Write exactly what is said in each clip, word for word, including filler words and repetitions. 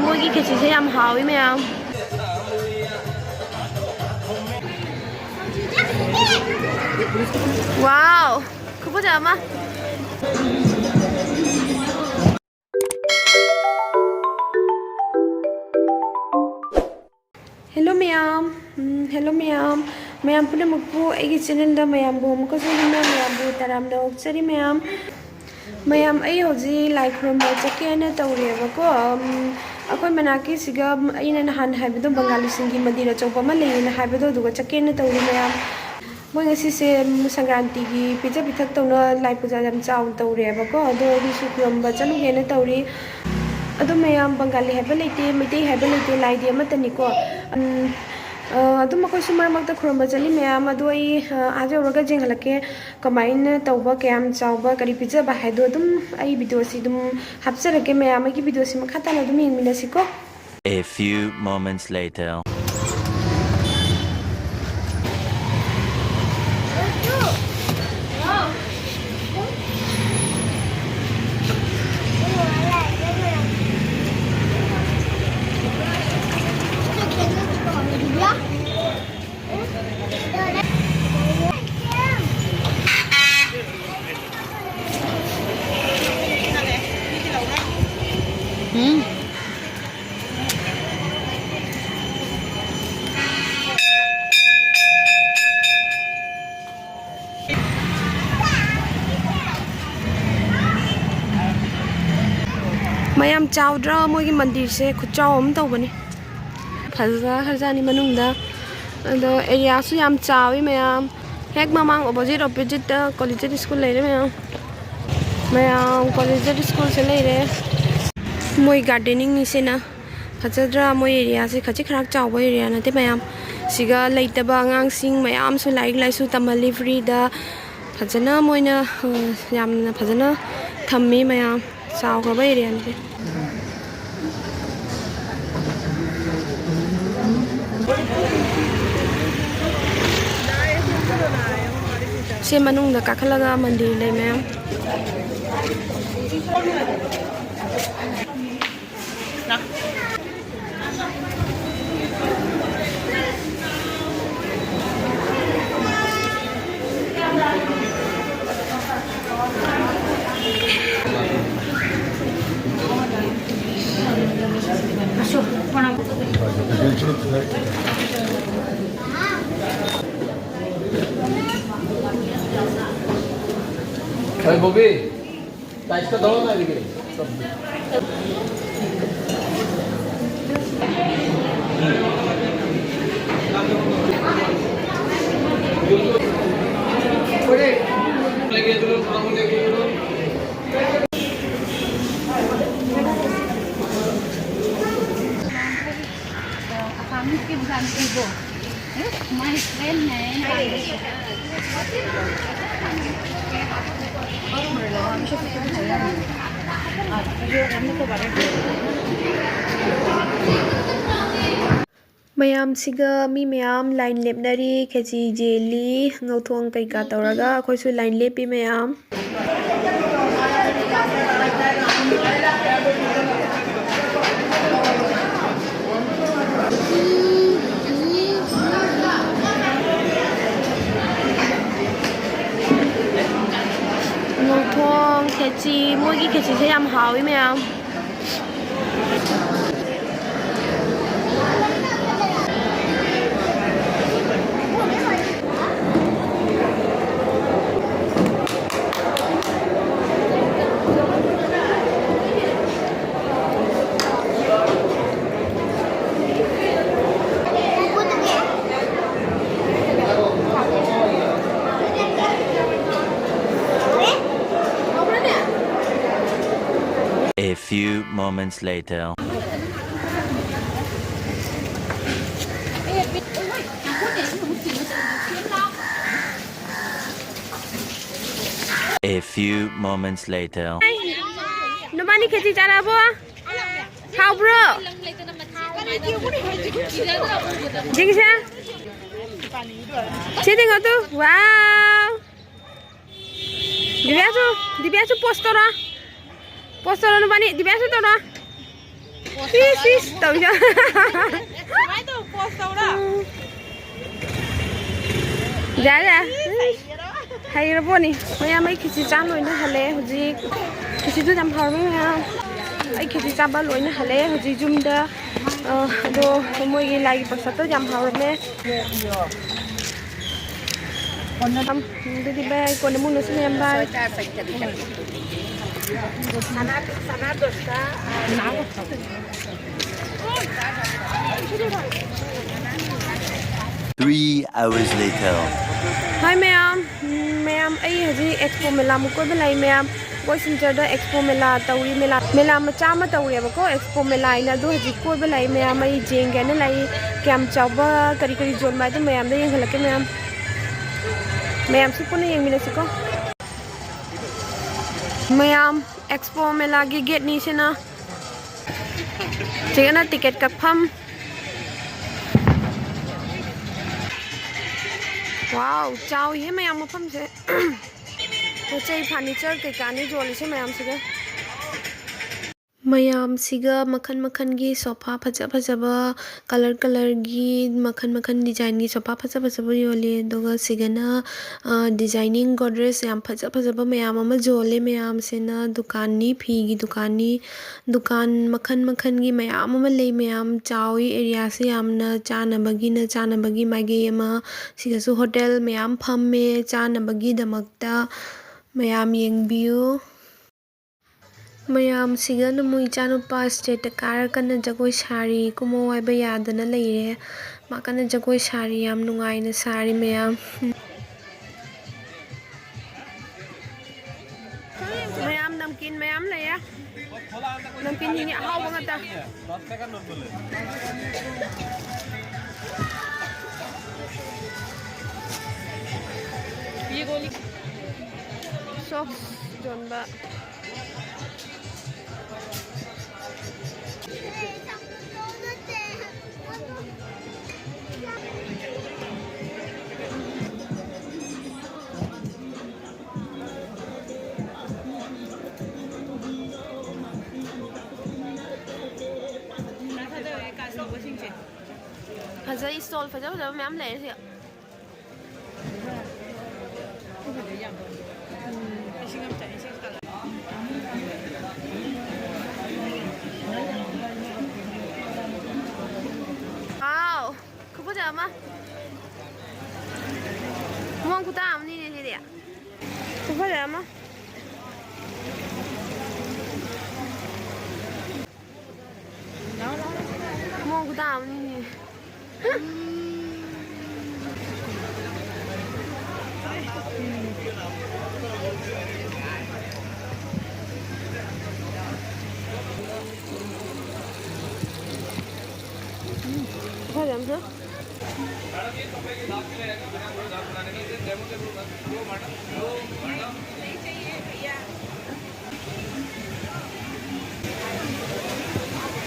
ꯃꯣꯏꯒꯤ ꯈꯦꯆꯤꯁꯦ ꯌꯥꯝ ꯍꯥꯎꯋꯤ ꯃꯌꯥꯝ꯫ ꯋꯥꯎ! ꯈꯨꯐꯖ ꯑꯃ꯫ Hello ꯃꯌꯥꯝ꯫ ꯎꯝ, hello ꯃꯌꯥꯝ꯫ ꯃꯌꯥꯝ ꯄꯨꯝꯅꯃꯛꯄꯨ ꯑꯩꯒꯤ channelꯗ ꯃꯌꯥꯝꯕꯨ ꯑꯃꯨꯛꯀꯁꯨ ꯍꯟꯅ ꯃꯌꯥꯝꯕꯨ ꯇꯔꯥꯝꯅ ꯑꯣꯛꯆꯔꯤ ꯃꯌꯥꯝ꯫ ꯃꯌꯥꯝ, ꯑꯩ ꯍꯧꯖꯤꯛ ꯂꯥꯏ ꯈꯨꯔꯨꯝꯕ ꯆꯠꯀꯦꯅ ꯇꯧꯔꯤꯑꯕꯀꯣ꯫ ꯎꯝ, ꯑꯩꯈꯣꯏ ꯃꯅꯥꯛꯀꯤꯁꯤꯒ ꯑꯩꯅ ꯅꯍꯥꯟ ꯍꯥꯏꯕꯗꯣ ꯕꯪꯒꯥꯂꯤꯁꯤꯡꯒꯤ ꯃꯟꯗꯤꯔ ꯑꯆꯧꯕ ꯑꯃ ꯂꯩꯌꯦꯅ ꯍꯥꯏꯕꯗꯣ, ꯑꯗꯨꯒ ꯆꯠꯀꯦꯅ ꯇꯧꯔꯤ ꯃꯌꯥꯝ꯫ ꯃꯣꯏ ꯉꯁꯤꯁꯦ, ꯎꯝ, ꯁꯪꯀ꯭ꯔꯥꯟꯇꯤꯒꯤ ꯄꯤꯖ ꯄꯤꯊꯛ ꯇꯧꯅ ꯂꯥꯏ ꯄꯨꯖꯥ ꯌꯥꯝ ꯆꯥꯎꯅ ꯇꯧꯔꯦꯕꯀꯣ꯫ ꯑꯗꯣ ꯑꯩꯈꯣꯏꯁꯨ ꯈꯨꯔꯨꯝꯕ ꯆꯠꯂꯨꯒꯦꯅ ꯇꯧꯔꯤ꯫ ꯑꯗꯣ ꯃꯌꯥꯝ, ꯕꯪꯒꯥꯂꯤ ꯍꯥꯏꯕ ꯂꯩꯇꯦ, ꯃꯩꯇꯩ ꯍꯥꯏꯕ ꯂꯩꯇꯦ, ꯂꯥꯏꯗꯤ ꯑꯃꯠꯇꯅꯤꯀꯣ꯫ ꯎꯝ, ꯑ, ꯑꯗꯨꯝ ꯑꯩꯈꯣꯏꯁꯨ ꯃꯔꯛ ꯃꯔꯛꯇ ꯈꯨꯔꯨꯝꯕ ꯆꯠꯂꯤ ꯃꯌꯥꯝ꯫ ꯑꯗꯣ ꯑꯩ, ꯑ, ꯑꯥꯗ ꯌꯧꯔꯒ ꯌꯦꯡꯍꯜꯂꯛꯀꯦ꯫ ꯀꯃꯥꯏꯅ ꯇꯧꯕ, ꯀꯌꯥꯝ ꯆꯥꯎꯕ, ꯀꯔꯤ ꯄꯤꯖꯕ ꯍꯥꯏꯗꯣ ꯑꯗꯨꯝ ꯑꯩ videoꯁꯤ ꯑꯗꯨꯝ ꯍꯥꯞꯆꯔꯛꯀꯦ ꯃꯌꯥꯝ꯫ ꯑꯩꯒꯤ videoꯁꯤ ꯃꯈꯥ ꯇꯥꯅ ꯑꯗꯨꯝ ꯌꯦꯡꯃꯤꯟꯅꯁꯤꯀꯣ꯫ A few moments later. ꯃꯌꯥꯝ, ꯆꯥꯎꯗ꯭ꯔꯥ? ꯃꯣꯏꯒꯤ ꯃꯟꯗꯤꯔꯁꯦ ꯈꯨꯠꯆꯥꯎ ꯑꯃ ꯇꯧꯕꯅꯤ꯫ ꯐꯖꯈ꯭ꯔꯖꯥꯠꯅꯤ ꯃꯅꯨꯡꯗ꯫ ꯑꯗꯣ areaꯁꯨ ꯌꯥꯝ ꯆꯥꯎꯋꯤ ꯃꯌꯥꯝ꯫ ꯍꯦꯛ ꯃꯃꯥꯡ opposite, oppositeꯇ Collegiate School ꯂꯩꯔꯦ ꯃꯌꯥꯝ꯫ ꯃꯌꯥꯝ, Collegiate Schoolꯁꯦ ꯂꯩꯔꯦ꯫ ꯃꯣꯏ gardeningꯅꯤꯁꯤꯅ꯫ ꯐꯖꯗ꯭ꯔꯥ? ꯃꯣꯏ areaꯁꯦ ꯈꯖꯤꯛ ꯈꯔꯥꯛ ꯆꯥꯎꯕ area ꯅꯠꯇꯦ ꯃꯌꯥꯝ꯫ ꯁꯤꯒ ꯂꯩꯇꯕ ꯑꯉꯥꯡꯁꯤꯡ ꯃꯌꯥꯝꯁꯨ ꯂꯥꯏꯔꯤꯛ ꯂꯥꯏꯁꯨ ꯇꯝꯍꯜꯂꯤ freeꯗ꯫ ꯐꯖꯅ ꯃꯣꯏꯅ, ꯑ, ꯌꯥꯝꯅ ꯐꯖꯅ ꯊꯝꯃꯤ ꯃꯌꯥꯝ꯫ ꯆꯥꯎꯈ꯭ꯔꯕ areaꯅꯤ꯫ ꯁꯤ ꯃꯅꯨꯡꯗ ꯀꯥꯈꯠꯂꯒ ꯃꯟꯗꯤꯔ ꯂꯩ ꯃꯌꯥꯝ꯫ अरे बॉबी, टाइस का दवा ना दिखे। Assamese के बुझाने की वो, हैं? हमारी friend है। ꯃꯌꯥꯝꯁꯤꯒ ꯃꯤ ꯃꯌꯥꯝ line ꯂꯦꯞꯅꯔꯤ, ꯈꯦꯆꯤ ꯌꯦꯜꯂꯤ, ꯉꯧꯊꯣꯡ ꯀꯩꯀꯥ ꯇꯧꯔꯒ ꯑꯩꯈꯣꯏꯁꯨ line ꯂꯦꯞꯄꯤ ꯃꯌꯥꯝ꯫ ꯉꯧꯊꯣꯡ, ꯈꯦꯆꯤ, ꯃꯣꯏꯒꯤ ꯈꯦꯆꯤꯁꯦ ꯌꯥꯝ ꯍꯥꯎꯋꯤ ꯃꯌꯥꯝ꯫ A few moments later. A few moments later. ꯅꯕꯥꯅꯤ ꯈꯦꯆꯤ ꯆꯥꯔꯕꯣ? ꯍꯥꯎꯕ꯭ꯔꯣ? ꯌꯦꯡꯁꯦ꯫ ꯁꯤ ꯌꯦꯡꯉꯣ ꯇꯨ꯫ Wow! ꯗꯤꯕꯤꯌꯥꯁꯨ, ꯗꯤꯕꯤꯌꯥꯁꯨ pose ꯇꯧꯔꯣ꯫ Pose ꯇꯧꯔꯣ ꯅꯕꯥꯅꯤ, ꯗꯤꯕꯤꯌꯥꯁꯨ ꯇꯧꯔꯣ꯫ ꯏꯁ, ꯏꯁ, ꯇꯧꯏꯗꯣ꯫ ꯀꯃꯥꯏꯅ ꯇꯧ, pose ꯇꯧꯔꯣ? ꯎꯝ꯫ ꯌꯥꯔꯦ, ꯌꯥꯔꯦ꯫ ꯍꯩꯔꯕꯣꯅꯤ꯫ ꯃꯌꯥꯝ ꯑꯩ ꯈꯦꯆꯤ ꯆꯥ ꯂꯣꯏꯅ ꯍꯜꯂꯛꯑꯦ ꯍꯧꯖꯤꯛ꯫ ꯈꯦꯆꯤꯗꯨ ꯌꯥꯝ ꯍꯥꯎꯔꯝꯃꯦ ꯃꯌꯥꯝ꯫ ꯑꯩ ꯈꯦꯆꯤ ꯆꯥꯕ ꯂꯣꯏꯅ ꯍꯜꯂꯛꯑꯦ ꯍꯧꯖꯤꯛ ꯌꯨꯝꯗ꯫ ꯑ, ꯑꯗꯣ ꯃꯣꯏꯒꯤ ꯂꯥꯏꯒꯤ ꯄ꯭ꯔꯁꯥꯗꯇꯣ ꯌꯥꯝ ꯍꯥꯎꯔꯝꯃꯦ꯫ ꯑꯗꯨꯗꯤ ꯚꯥꯏ, ꯀꯣꯟꯅ ꯑꯃꯨꯛ ꯎꯅꯁꯤ ꯃꯌꯥꯝ, ꯚꯥꯏ꯫ Three hours later. Hi ꯃꯌꯥꯝ꯫ ꯎꯝ, ꯃꯌꯥꯝ, ꯑꯩ ꯍꯧꯖꯤꯛ ꯑꯦꯛꯁꯄꯣ ꯃꯦꯂꯥꯃꯨꯛ ꯀꯣꯏꯕ ꯂꯥꯛꯏ ꯃꯌꯥꯝ꯫ ꯃꯣꯏ ꯁꯤꯜꯆꯔꯗ ꯑꯦꯛꯁꯄꯣ ꯃꯦꯂꯥ ꯇꯧꯔꯤ, ꯃꯦꯂꯥ, ꯃꯦꯂꯥ ꯃꯆꯥ ꯑꯃ ꯇꯧꯔꯤꯕꯀꯣ, ꯑꯦꯛꯁꯄꯣ ꯃꯦꯂꯥ ꯍꯥꯏꯅ꯫ ꯑꯗꯣ ꯍꯧꯖꯤꯛ ꯀꯣꯏꯕ ꯂꯥꯛꯏ ꯃꯌꯥꯝ, ꯑꯩ ꯌꯦꯡꯒꯦꯅ ꯂꯥꯛꯏ꯫ ꯀꯌꯥꯝ ꯆꯥꯎꯕ, ꯀꯔꯤ ꯀꯔꯤ ꯌꯣꯟꯕ ꯍꯥꯏꯗꯣ ꯃꯌꯥꯝꯗ ꯌꯦꯡꯍꯜꯂꯛꯀꯦ ꯃꯌꯥꯝ꯫ ꯃꯌꯥꯝꯁꯨ ꯄꯨꯟꯅ ꯌꯦꯡꯃꯤꯟꯅꯁꯤꯀꯣ꯫ ꯃꯌꯥꯝ, ꯑꯦꯛꯁꯄꯣ ꯃꯦꯂꯥꯒꯤ ꯒꯦꯠꯅꯤ ꯁꯤꯅ꯫ ꯁꯤꯒꯅ ꯇꯤꯀꯦꯠ ꯀꯛꯐꯝ꯫ ꯋꯥꯎ, ꯆꯥꯎꯏꯍꯦ ꯃꯌꯥꯝ ꯃꯐꯝꯁꯦ꯫ ꯄꯣꯠ ꯆꯩ, ꯐꯔꯅꯤꯆꯔ ꯀꯩꯀꯥꯅꯤ ꯌꯣꯜꯂꯤꯁꯦ ꯃꯌꯥꯝꯁꯤꯒ꯫ ꯃꯌꯥꯝꯁꯤꯒ ꯃꯈꯜ ꯃꯈꯜꯒꯤ ꯁꯣꯐꯥ ꯐꯖ ꯐꯖꯕ, ꯀꯂꯔ ꯀꯂꯔꯒꯤ, ꯃꯈꯜ ꯃꯈꯜ ꯗꯤꯖꯥꯏꯟꯒꯤ ꯁꯣꯐꯥ ꯐꯖ ꯐꯖꯕ ꯌꯣꯜꯂꯤ꯫ ꯑꯗꯨꯒ ꯁꯤꯒꯅ, ꯑ, ꯗꯤꯖꯥꯏꯅꯤꯡ ꯒꯣꯗ꯭ꯔꯦꯖ ꯌꯥꯝ ꯐꯖ ꯐꯖꯕ ꯃꯌꯥꯝ ꯑꯃ ꯌꯣꯜꯂꯦ꯫ ꯃꯌꯥꯝꯁꯤꯅ ꯗꯨꯀꯥꯟꯅꯤ, ꯐꯤꯒꯤ ꯗꯨꯀꯥꯟꯅꯤ꯫ ꯗꯨꯀꯥꯟ ꯃꯈꯜ ꯃꯈꯜꯒꯤ ꯃꯌꯥꯝ ꯑꯃ ꯂꯩ꯫ ꯃꯌꯥꯝ ꯆꯥꯎꯏ, ꯑꯦꯔꯤꯌꯥꯁꯤ ꯌꯥꯝꯅ ꯆꯥꯅꯕꯒꯤꯅ ꯆꯥꯅꯕꯒꯤ ꯃꯥꯏꯀꯩ ꯑꯃ꯫ ꯁꯤꯒꯁꯨ ꯍꯣꯇꯦꯜ ꯃꯌꯥꯝ ꯐꯝꯃꯦ ꯆꯥꯅꯕꯒꯤꯗꯃꯛꯇ꯫ ꯃꯌꯥꯝ ꯌꯦꯡꯕꯤꯌꯨ꯫ ꯃꯌꯥꯝꯁꯤꯒ ꯅꯃꯨ ꯏꯆꯥꯅꯨꯄꯥ ꯁ꯭ꯇꯦꯠꯇ ꯀꯥꯔ ꯀꯟꯅ ꯖꯒꯣꯏ ꯁꯥꯔꯤ꯫ ꯀꯨꯝꯃꯣ ꯍꯥꯏꯕ ꯌꯥꯗꯅ ꯂꯩꯔꯦ꯫ ꯃꯥ ꯀꯟꯅ ꯖꯒꯣꯏ ꯁꯥꯔꯤ, ꯌꯥꯝ ꯅꯨꯡꯉꯥꯏꯅ ꯁꯥꯔꯤ ꯃꯌꯥꯝ꯫ ꯃꯌꯥꯝ ꯅꯝꯀꯤꯟ ꯃꯌꯥꯝ ꯂꯩꯌꯦ꯫ ꯅꯝꯀꯤꯟꯁꯤꯡꯁꯦ ꯑꯍꯥꯎꯕ ꯉꯥꯛꯇ꯫ ꯁꯣꯛꯁ ꯌꯣꯟꯕ꯫ ꯐꯖꯩ, ꯏꯁꯇꯣꯜ ꯐꯖ ꯐꯖꯕ ꯃꯌꯥꯝ ꯂꯩꯔꯦ ꯁꯤꯗ꯫ ꯑꯃ꯫ ꯃꯑꯣꯡ ꯈꯨꯇꯥ ꯑꯃꯅꯤꯅꯦ ꯁꯤꯗꯤ꯫ ꯈꯨꯐꯖ ꯑꯃ꯫ ꯃꯑꯣꯡ ꯈꯨꯇꯥ ꯑꯃꯅꯤꯅꯦ꯫ ꯈꯨꯐꯖ ꯑꯃ꯫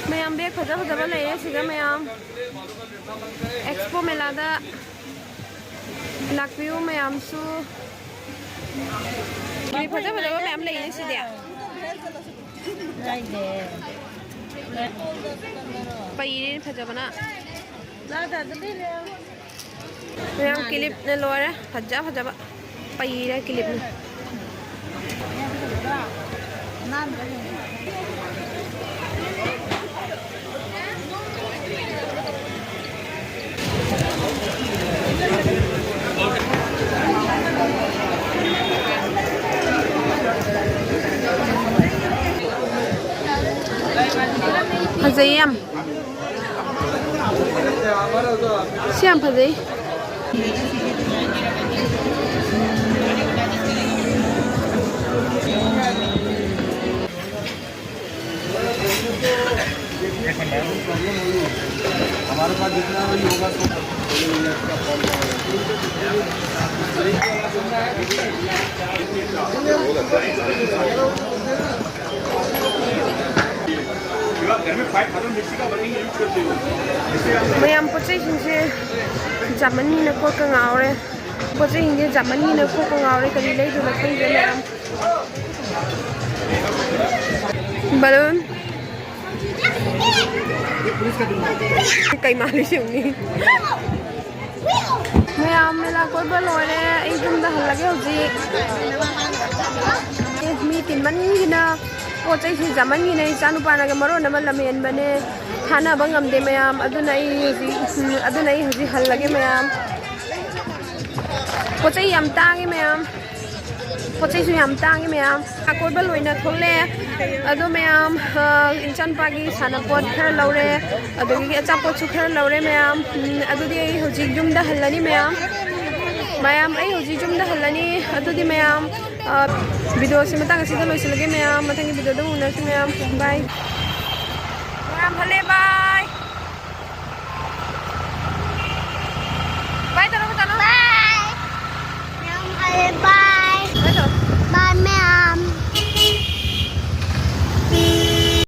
ꯃꯌꯥꯝ ꯕꯦꯒ ꯐꯖ ꯐꯖꯕ ꯂꯩꯔꯦ ꯁꯤꯗ ꯃꯌꯥꯝ꯫ ꯑꯦꯛꯁꯄꯣ ꯃꯦꯂꯥꯗ ꯂꯥꯛꯄꯤꯌꯨ ꯃꯌꯥꯝꯁꯨ꯫ ꯀꯔꯤ ꯐꯖ ꯐꯖꯕ ꯃꯌꯥꯝ ꯂꯩꯔꯦ ꯁꯤꯗꯤ꯫ ꯄꯩꯔꯦ ꯐꯖꯕꯅ꯫ ꯃꯌꯥꯝ ꯀꯤꯂꯤꯞꯅ ꯂꯣꯏꯔꯦ꯫ ꯐꯖ ꯐꯖꯕ ꯄꯩꯔꯦ ꯀꯤꯂꯤꯞꯅ꯫ ꯐꯖꯩ ꯌꯥꯝ꯫ ꯁꯤ ꯌꯥꯝ ꯐꯖꯩ꯫ हमारे पास जितना भी होगा, सब घर में पाइप खत्म, मिक्सी का वर्किंग यूज़ करते हो। ꯃꯌꯥꯝ ꯄꯣꯠ ꯆꯩꯁꯤꯡꯁꯦ ꯌꯥꯝꯃꯟꯅ ꯀꯣꯛꯀ ꯉꯥꯎꯔꯦ꯫ ꯄꯣꯠ ꯆꯩꯁꯤꯡꯁꯦ ꯌꯥꯝꯃꯟꯅ ꯀꯣꯛꯀ ꯉꯥꯎꯔꯦ꯫ ꯀꯔꯤ ꯂꯩꯗꯣꯏꯅꯣ ꯈꯪꯗꯦ ꯃꯌꯥꯝ꯫ ꯕꯂꯨꯟ꯫ ꯀꯩ ꯃꯥꯜꯂꯤ ꯁꯤꯡꯅꯤ꯫ ꯃꯌꯥꯝ ꯃꯦꯂꯥ ꯀꯣꯏꯕ ꯂꯣꯏꯔꯦ꯫ ꯑꯩ ꯌꯨꯝꯗ ꯍꯜꯂꯒꯦ ꯍꯧꯖꯤꯛ꯫ ꯑꯦ, ꯃꯤ ꯇꯤꯟꯃꯟꯒꯤꯅ ꯄꯣꯠ ꯆꯩꯁꯨ ꯌꯥꯝꯃꯟꯈꯤꯅ ꯏꯆꯥ ꯅꯨꯄꯥꯅꯒ ꯃꯔꯣꯟ ꯑꯃ ꯂꯝꯍꯦꯟꯕꯅꯦ꯫ ꯊꯥꯅꯕ ꯉꯝꯗꯦ ꯃꯌꯥꯝ꯫ ꯑꯗꯨꯅ ꯑꯩ ꯍꯧꯖꯤꯛ, ꯎꯝ, ꯑꯗꯨꯅ ꯑꯩ ꯍꯧꯖꯤꯛ ꯍꯜꯂꯒꯦ ꯃꯌꯥꯝ꯫ ꯄꯣꯠ ꯆꯩ ꯌꯥꯝ ꯇꯥꯡꯉꯤ ꯃꯌꯥꯝ꯫ ꯄꯣꯠ ꯆꯩꯁꯨ ꯌꯥꯝ ꯇꯥꯡꯉꯤ ꯃꯌꯥꯝ꯫ ꯑꯀꯣꯏꯕ ꯂꯣꯏꯅ ꯊꯣꯛꯂꯛꯑꯦ꯫ ꯑꯗꯣ ꯃꯌꯥꯝ, ꯑ, ꯏꯆꯥꯅꯨꯄꯥꯒꯤ ꯁꯥꯟꯅꯄꯣꯠ ꯈꯔ ꯂꯧꯔꯦ꯫ ꯑꯗꯒꯤ ꯑꯆꯥꯄꯣꯠꯁꯨ ꯈꯔ ꯂꯧꯔꯦ ꯃꯌꯥꯝ꯫ ꯎꯝ, ꯑꯗꯨꯗꯤ ꯑꯩ ꯍꯧꯖꯤꯛ ꯌꯨꯝꯗ ꯍꯜꯂꯅꯤ ꯃꯌꯥꯝ꯫ ꯃꯌꯥꯝ, ꯑꯩ ꯍꯧꯖꯤꯛ ꯌꯨꯝꯗ ꯍꯜꯂꯅꯤ꯫ ꯑꯗꯨꯗꯤ ꯃꯌꯥꯝ, ꯑ, videoꯁꯤ ꯃꯇꯥꯡ ꯑꯁꯤꯗ ꯂꯣꯏꯁꯤꯜꯂꯒꯦ ꯃꯌꯥꯝ꯫ ꯃꯊꯪꯒꯤ videoꯗ ꯑꯃꯨꯛ ꯎꯅꯔꯁꯤ ꯃꯌꯥꯝ꯫ Bye꯫ ꯃꯌꯥꯝ ꯍꯜꯂꯦ, bye꯫ Bye ꯇꯧꯔꯣ, ꯆꯠꯂꯣ꯫ Bye꯫ ꯃꯌꯥꯝ ꯍꯜꯂꯦ, bye꯫